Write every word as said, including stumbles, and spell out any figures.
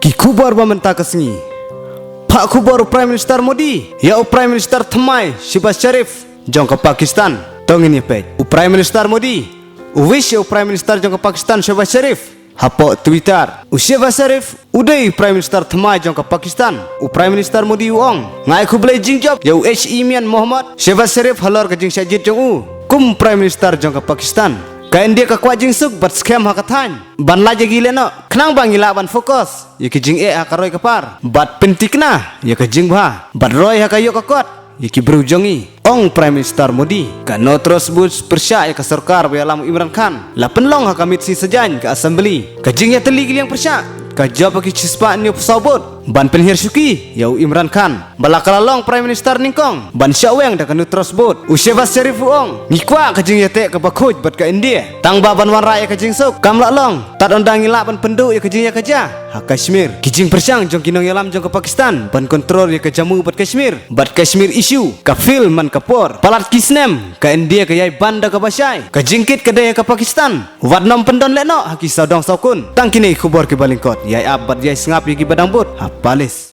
Ki khubor ba mynta ka sngi. Phah khubor u Prime Minister Modi ïa u Prime Minister thymmai Shehbaz Sharif jong ka Pakistan. To ngin ïa peit. U Prime Minister Modi u wish ïa u Prime Minister jong ka Pakistan Shehbaz Sharif hapoh Twitter. U Shehbaz Sharif u dei u Prime Minister thymmai jong ka Pakistan. U Prime Minister Modi u ong, nga ai khublei jingjop ïa u H E Mian Mohammad Shehbaz Sharif halor ka jingshah jied jong u kum Prime Minister jong ka Pakistan. Ka India ka kwah jingsuk bad skhem ha ka thaiñ ban lait ïa ki lehnoh khnang ba ngi lah ban focus ïa ki jingeh ha ka roi ka par bad pynthikna ïa ka jingbha bad roi ha ka ïoh ka kot ïa ki briew jong ngi. Ong Prime Minister Modi, ka No Trust Vote pyrshah ïa ka sorkar ba ïalam u Imran Khan la pynlong ha ka miet sngi Saitjaiñ ka Assembly. Ka jingïatylli ki liang pyrshah ka jop ha ki shispah hynñiewphew saw vote ban pynhiar shuki ïa u Imran Khan. Ba la ka la long Prime Minister nyngkong ban shah weng da ka No Trust Vote. U Shehbaz Sharif u ong, ngi kwah ka jingïateh kaba khuid bad ka India tang ba ban wanrah ïa ka jingsuk kam lah long tad ynda ngi lah ban pynduh ïa ka jingïakajia ha Kashmir. Ki jingpyrshang jong ki nongïalam jong ka Pakistan ban kontrol ïa ka Jammu bad Kashmir bad Kashmir issue ka fail man ka por. Palat ki snem ka India ka ïai ban da kaba shai. Ka jingkit ka dei ha ka Pakistan. Wat nym pyndon lehnoh ha ki sawdong sawkun. Tang kine ki khubor kiba lyngkot, ïai ap bad ïai sngap ïa kiba dang bud ha Palace.